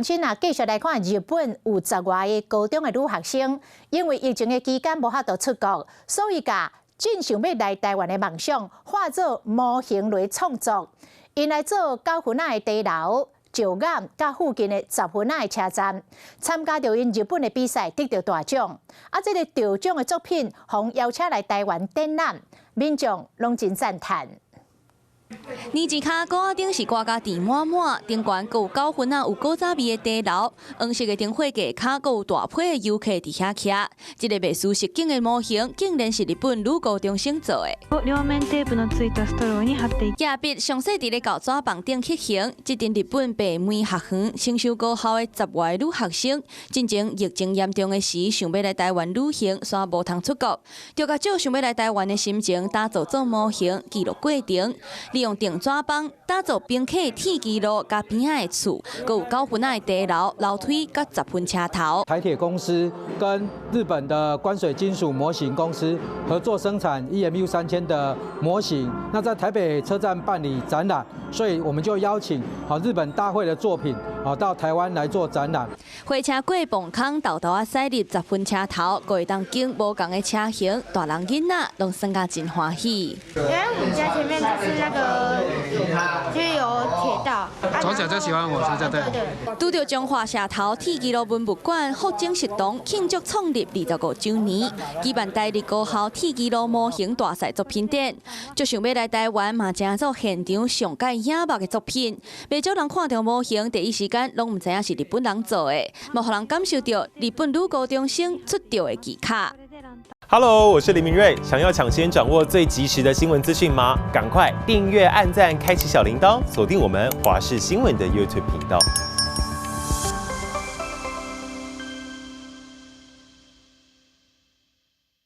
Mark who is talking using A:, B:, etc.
A: 先啊，繼續來看日本有十外个高中的女學生，因為疫情的期間無法度出國，所以共真想欲來台灣的夢想化做模型來創作，𪜶來做九份仔的茶樓、石岩佮附近的十分仔的車站，參加著𪜶日本的比賽，得著大獎。啊，這个得獎的作品，予邀請來台灣展覽，民眾攏真讚嘆。
B: 年前跤高仔頂是掛甲甜滿滿，頂懸閣有九份仔有古早味的茶樓，黃色的燈火架跤閣有大批的遊客佇遐徛。這个袂輸實景的模型，竟然是日本女高中生做的。
C: 両面テープのついたストローに貼って
B: 鏡筆詳細佇咧厚紙板頂刻形，這陣日本白梅學園成修高校的十外个女學生，進前疫情嚴重的時，想欲來台灣旅行，煞無通出國，就共這想欲來台灣的心情打造做模型，記錄過程。利用定紙板打造冰客鐵支路佮邊仔的厝，閣有九份仔的茶樓、樓梯佮十分車頭。
D: 台鐵公司跟日本的關水金屬模型公司合作生產 EMU 3000的模型，那在台北車站辦理展覽，所以我們就邀請好日本大會的作品啊到台灣來做展覽。
B: 火車過磅空，沓沓仔駛入十分車頭，閣會當經無仝的車型，大人囡仔攏耍甲真歡喜。
E: 因為我們家前面就是那個，就是有鐵道。
F: 從小就喜歡火車，就對。
B: 拄著彰化社頭鐵支路文物館福井食堂慶祝創立25週年，舉辦台日高校鐵支路模型大賽作品展，就想欲來台灣嘛，成做現場上蓋眼目的作品。袂少人看著模型，第一時間攏毋知影是日本人做的，嘛予人感受著日本女高中生出道的技巧。
G: Hello，我是林明瑞。想要搶先掌握最及時的新聞資訊嗎？趕快訂閱、按讚、開啟小鈴鐺，鎖定我們華視新聞的 YouTube 頻道。